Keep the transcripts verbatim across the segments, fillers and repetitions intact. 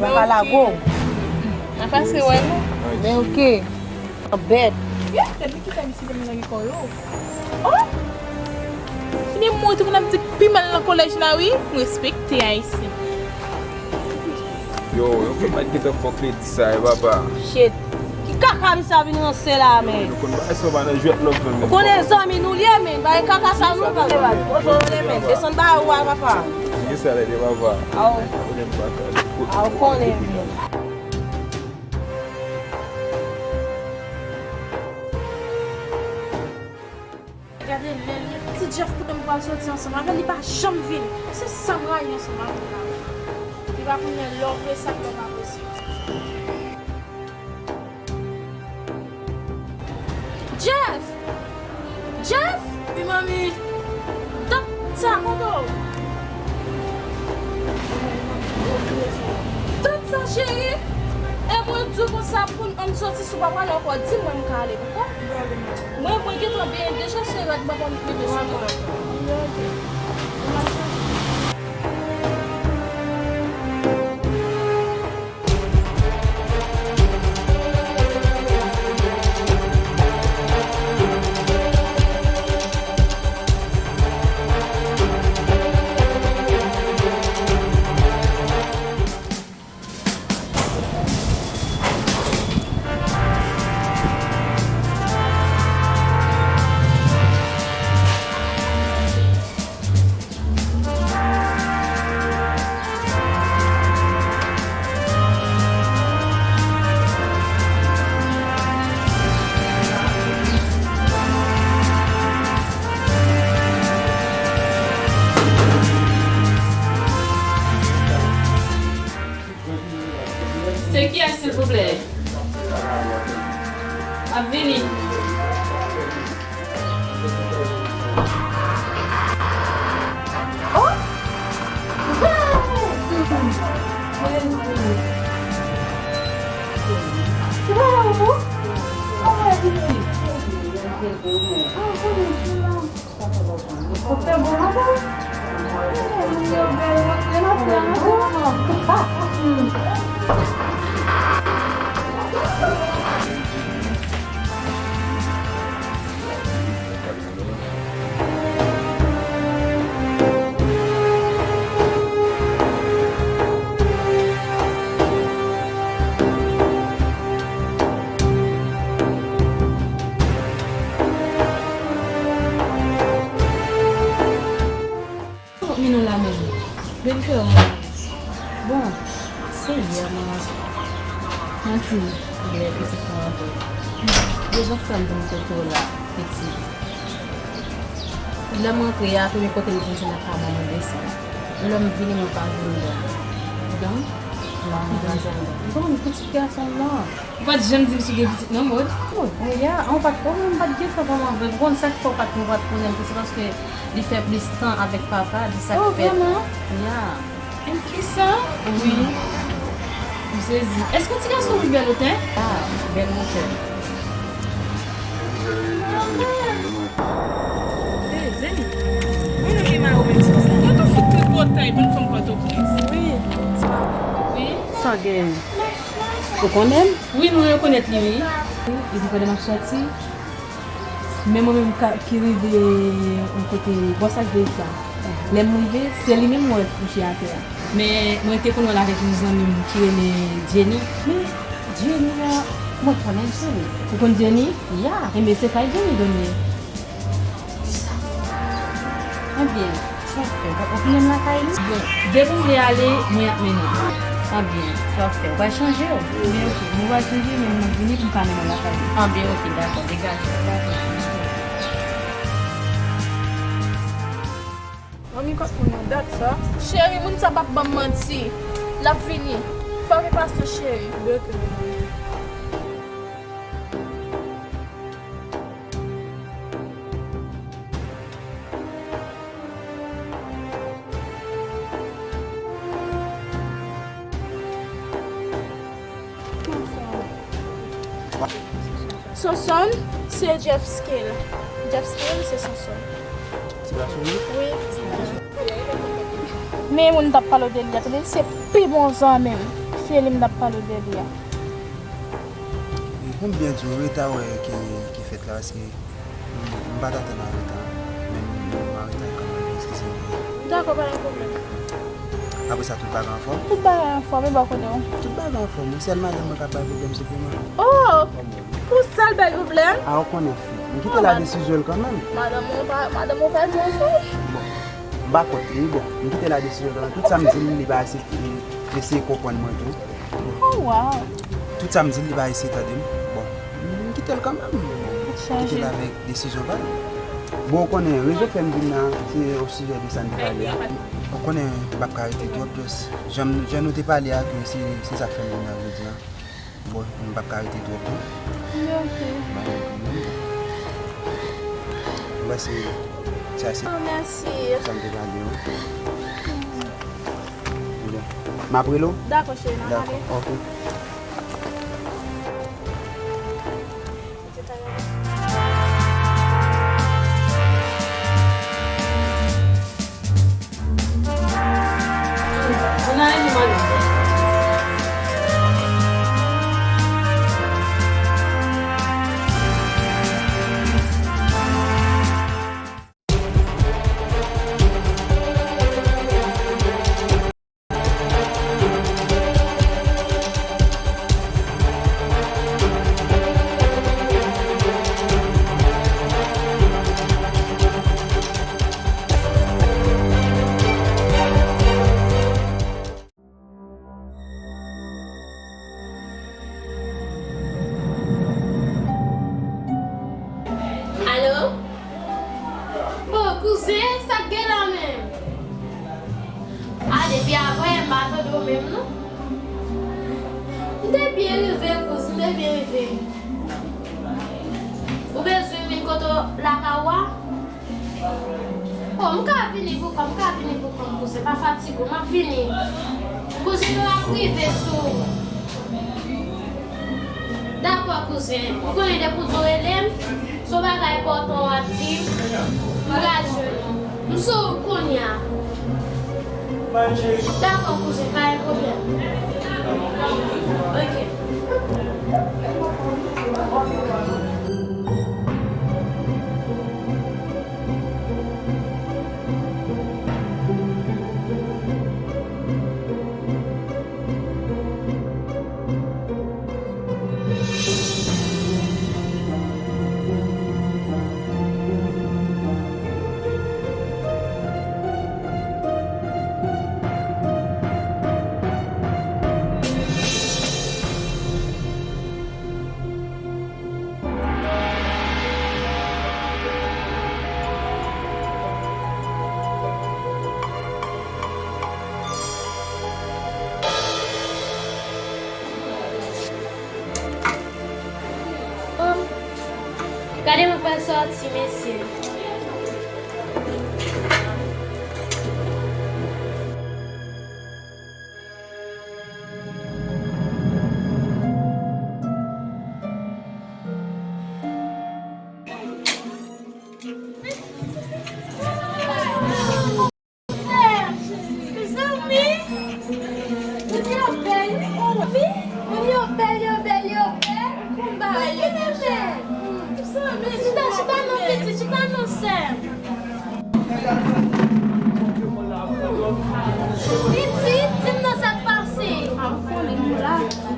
Papa lago. Nan pase wè nou. Men oke. Bèt. Gade, men ki sa misye te mete nan kò yo. Oh! Fini mouri tou moun ap di piman nan kolèj la wi. M respekte Ayisyen. Yo, yo fè m gentan fòk ledi sa, e papa. Shit. Ki kaka misye ap vin ranse la, men? Nou konn bagay sa pa nan jwèt non, frè m. Ou konnen zanmi nou li ye, men. Bagay kaka sa nou pa. Ojo le, men. Desann ba ou a, papa. Ki sa lè de papa? Aw. Aw konnen, men. Gade lè l ye. Ti Jeff kote m pral soti ansanm avè l, li pa janm vini. Se sa m rayi ansanm avè l la. Li pa konnen lè w prese ak lè w pa prese. Jeff! Jeff! Wi, manmi. Tant sa, kote w? Tant sa, cheri. E mwen di w konsa pou n ann soti, si w pa prale ankò, di m mwen m ka ale, dakò? Mwen, mwen gentan benyen deja, se rad m pa konn leve sou mwen. Se kiyès, silvouplè? M ap vini. Oh! Wow! Wow! Kòman w ap vini la menm? Bèl kè w. Bon, se yè mwen. Mwen ki lè pitit mwen antre. Bezwen fè m vin kote w la, pitit. Lè m antre a, premye kote m vin se nan kay manman desann. Lè m vini, mwen pa vin la. Donk, la mwen pa janm. Bon, pitit gason m nan. Ou pa t janm di m si w gen pitit non, Maud? Maud, ya, an pa t konnen, m pa t gen tan vrèman vre. Ou konn sa k fè w pa t, ou pa t konnen l tou, se paske li fè plis tan avèk papa, se sa k fè. Oh, vrèman? Ya. Kisa? Wi. M sezi. Èske ti gason wouj bèl otè? Ah, bèl otè. Hey, Jenny. Wi, nou gen mari w menm ti sa. Mwen tou fout tripotay pou n fanm Pòtoprens. Wi, ti mari. Wi. Sa w gen? Ou konnen l? Wi, mwen rekonèt li, wi. Epi pandan m ap sòti, men mwen menm ka, ki rive yon kote bò sa k veyik la. Lè m rive, se li menm mwen kouche atè a. Men mwen te konn wè l avèk yon zanmi m ki rele Jenny. Men Jenny a, mwen konnen Jenny. Ou konn Jenny? Ya. Enben, se kay Jenny donn ye. Anbyen, sa w fè? W ap menm lakay li? Bon, depi w vle ale, mwen ap mennen w. Anbyen, sa w fè? W pral chanje w? Men oke, mwen pral chanje, men mwen vini pou m ka mennen w lakay li. Anbyen, oke, dakò, degaje w. Dakò. Manmi, kot moun nan dat sa? Cheri, moun sa p ap ban m manti. L ap vini. Fè w gen pasyans, cheri. Oke, manmi. Sonson, se Jeff Scale. Jeff Scale, se Sonson. Ti gason wi? Wi, ti gason. Men moun t ap pale w de li a, tande, se pi bon zanmi m. Se li m t ap pale w de li a. Ou konn byen di w, reta wè ki, ki fèt la, paske m, m pa t atann a reta, men m, m an reta kanmenm, eskize m. Dakò, pa gen pwoblèm. Apre sa, tout bagay anfòm? Tout bagay anfòm, e bò kote w? Tout bagay anfòm, wi, sèl madanm mwen k ap bay pwoblèm, se pou mwen. Oh! Pou sa l bay pwoblèm? A, ou konnen fi. M kite l a desizyon l kanmenm. Madanm ou pa, madanm ou pa di anfòm? Bon, m pa kont li, bon, m kite l a desizyon l kanmenm. Tout sa m di l, li pa eseye, eseye konprann mwen tou. Oh, wow. Tout sa m di l, li pa eseye tande m. Bon, m kite l kanmenm. M kite l avèk desizyon pa l. Bon, ou konnen, rezon k fè m vin la, se o sijè de sa n te pale a. Ou konnen, m p ap ka rete twòp, just, jan, jan nou te pale a, ke se, se sa k fè m vin la jodi a. Bon, m p ap ka rete twòp, non. Ok. Mwen se, sa se, oh, mèsi, sa m te pale yo. M ap rele w? Dakò, cheri, n ap pale. Dakò, ok. Alo? O, kouzen, sa k gen la menm? A, depi avè yè, m pa tande w menm, non. M te byen rive, kouzen, m te byen rive. Ou bezwen m vin kote w lakay ou a? O, m ka vini pou kòm, m ka vini pou kòm, kouzen, pa fatige w, m ap vini. Kouzen, nou ap rive sou ou. Dakò, kouzen. Ou konnen depi w di w rele m, se yon bagay enpòtan w ap di m, m pral jwenn ou. M sou ou kounye a. Dakò, kouzen, pa gen pwoblèm. Ok. Gade mwen pral sòti, mesye. Mezanmi, moun yo bèl, wi. Moun yo bèl, yo bèl, yo bèl. Konba, kite men. Chita, chita non, pitit, chita non, sè m. Pitit, di m non sa k pase.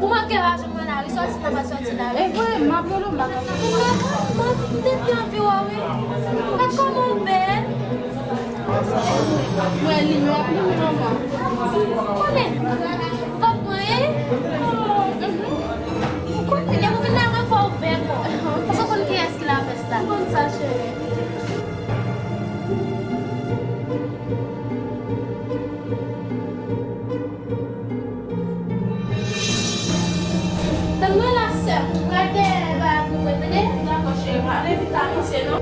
Ou manke pa jwenn mwen lari, sòti nan pa sòti lari. E vre, m ap rele w, m pa ka. Mwen, mwen, m te byen anvi wè w, wi. Gad kòman w bèl. Mwen li, mwen ap li, mwen manman. Konnen, w ap mwen, e? Ou konnen, lè ou vin la, mwen fò ou vè kò. Paske w konn kiyès ki la fès la. Ou konn sa, cheri. Tann mwen la, sè m. M pral dèyè bagay pou mwen, tande? Dakò, cheri, pa vle vin anonse, non.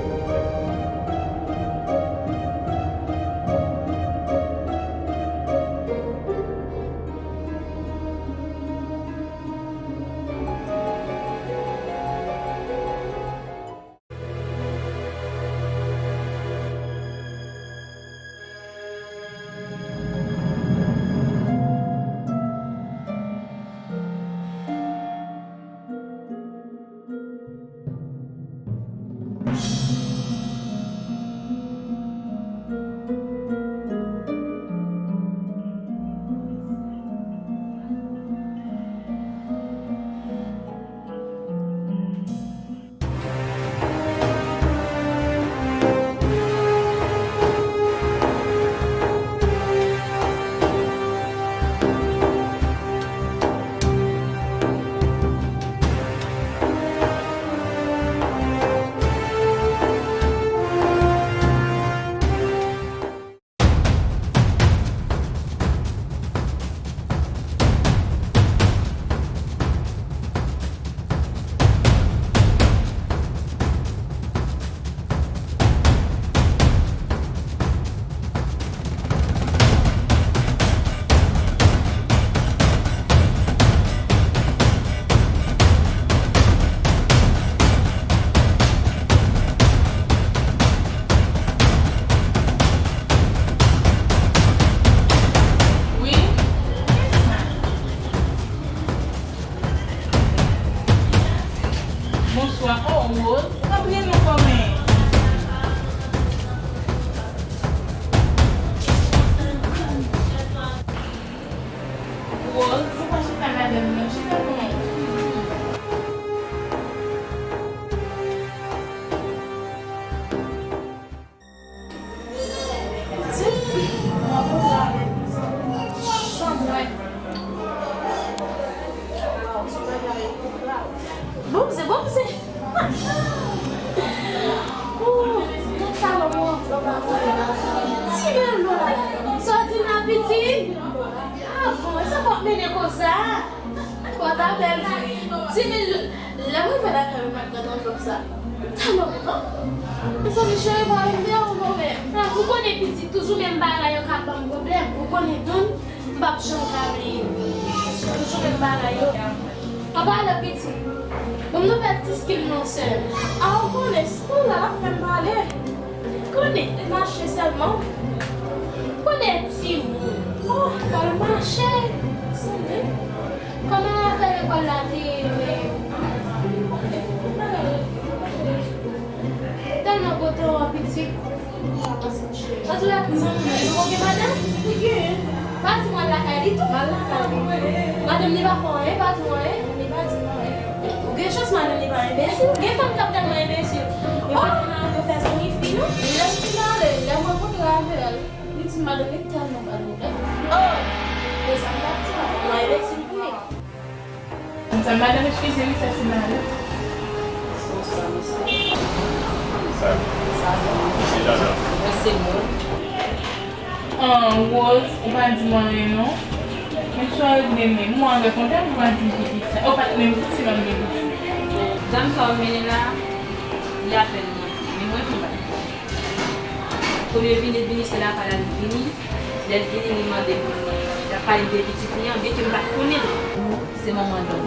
Oh, Rose, ou pa bliye non kanmenm. Rose, ou pa chita madanm nan, chita non. Bon, se bon, se. Oh, nèg sa lòm ou anfòm la, ti bèl lò. Sòti nan piti. Ah bon, e sa w ap mennen konsa? Kò ta bèl vre. Ti bèl, lè mwen fè lakay mwen, m ap gade anfòm sa. Talon, non? Mezanmi, cheri, pale m de ou non, men. Ah, ou konnen pitit, toujou menm bagay yo k ap ban m pwoblèm. Ou konnen Don, m p ap janm ka bliye. Toujou menm bagay yo. An palan pitit, ban m nouvèl ti skin non, sè m. Ah, ou konnen, skin la, l ap fè m pale. Konnen, e mache sèlman. Konnen timoun. Oh, fò l mache. Sanble. Kòman afè lekòl la te ye menm? Tèlman kontan wè w pitit. Antoulèka, zanmi mwen, ou gen madanm? Li gen. Pa di m al lakay li tou. M al lakay li. Madanm li pa fè w anyen, pa di w anyen. Li pa di m anyen. Ou gen chans, madanm li pa enbesil. Gen fanm k ap tèlman enbesil. Yo pa konn al yo fè zanmi fi, non. Lè m fin ale, lè m rankontre avè l, li di m madanm li tèlman ba l pwoblèm. Oh! Men sa m t ap di la, tèlman enbesil pou li. Sa madanm, eskize wi, sa se madanm. Sa, sa bon. Mwen se moun. An, Rose, ou pa di m anyen non. Men sa w regle menm. Mwen anrè kontan pou w pa di m pitit sa. Ou pa t menm di si m ap gen pitit. Dam sa w mennen la, li apèn mwen. Men mwen tou bay. Premye vini, vini, se lakay la li vini. Lè l vini, li mande m, l ap pale m de pitit li an, byenke m pa t konnen l. Se manman Don.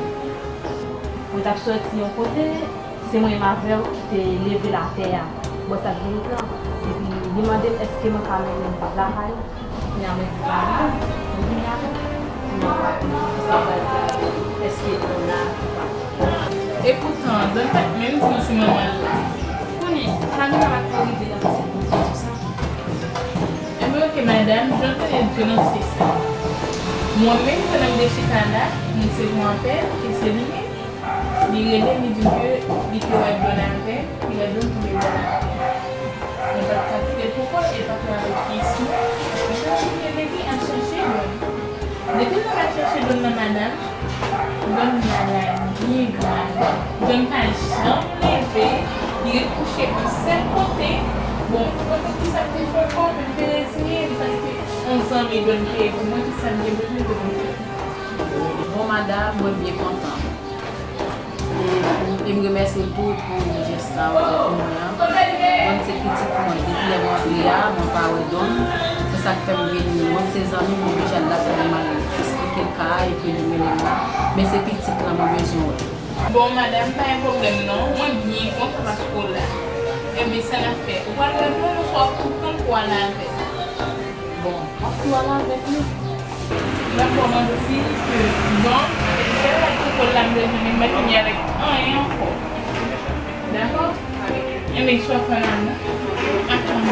Mwen t ap sòti yon kote, se mwen menm avè l ki te leve l atè a, bò sa k vin pran. Epi li mande m èske mwen ka mennen l lakay li. Kounye a mwen di pa vle, mwen vini avè l. Kounye a mwen pa konnen kisa m pral di avè l, èske Don la ou pa. Epoutan, Don pa t menm di m si manman l la. Konnen, pa gen sa pa t ka rive la, se pou di sa. Enben, oke, madanm, jan w tande l pwononse sa. Mwen menm, pandan m te chita la, m resevwa apèl, e se li menm. Li rele m, li di m ke li te wè Don avè m, li wè Don tonbe bò atè. Mwen pa t ka kite l pou kont, e pa travay pyès mwen. Mwen te oblije leve al chèche Don. Depi m al chèche Don nan, madanm, Don malad, byen malad. Don pa janm leve, li ret kouche yon sèl kote. Bon, mwen konn kisa m te fè ankò, men m te reziye m, paske yon zanmi Don te ye pou mwen, kisa m te bezwen, Don te fè. Bon, madanm, mwen byen kontan. E pou, e m remèsye l tou pou jès la ou fè pou mwen an. Mwen se pitit mwen. Depi lè m antre a, mwen pa wè Don. Se sa k fè m vini. Mwen se zanmi, mwen oblije al lakay li, m al eksplike l ka a, epi li mennen m la. Men se pitit lan mwen bezwen wè. Bon, madanm, pa gen pwoblèm non. Mwen byen kontan paske w la. Enben, sa n ap fè? Ou pral wè Don, oswa w ap tou pran l pou w al avè l? Bon, m ap tou al avèk li. Dakò, manti ke Don, avèk bèl laj lekòl la m bezwen, men m pa vini avèk anyen ankò. Dakò? Enben, swa fè la non. Atann.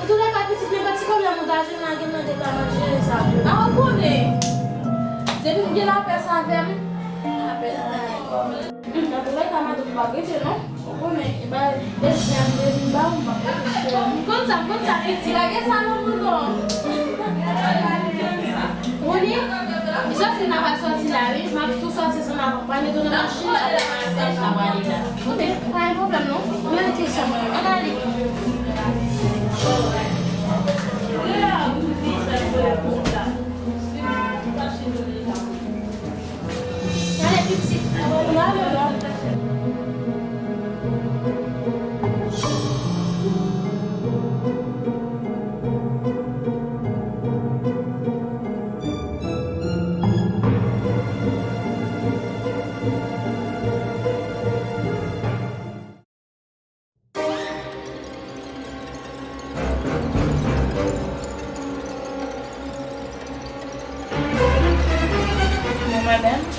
Antoulèka, pitit, nenpòt ti pwoblèm ou ta jwenn la, gen mande pa m ap jere sa pou ou. A, ou konnen. Depi m gen lapè sa avè m, lapè sa avè m. Antoulèka, madanm pa prete non. Ou konnen, e ba, e se ap vin ba ou, m ap rete chè. M konn sa, m konn sa, pitit. Lage sa nan moun non. Ou konnen, m sòti, n ap al sòti la, wi. M ap tou sòti ansanm avè w. Pale tou nan machin, ale nan machin, n ap ale la. Koute, pa gen pwoblèm non. Mwen rete sèl mwen. Ann ale. Ale pitit, ann ale non.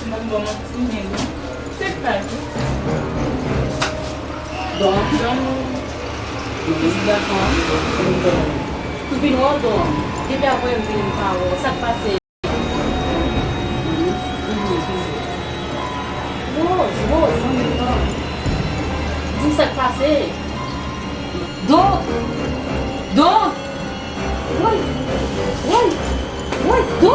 Mwen bon manti, men bon. Se pa vre. Don. Don. Pitit gason an. Don. Tou vin wè w, Don. Depi avwe m vini m pa wè w. Sa k pase? Rose, Rose, zanmi m nan. Di m sa k pase. Don! Don! Woy! Woy! Woy!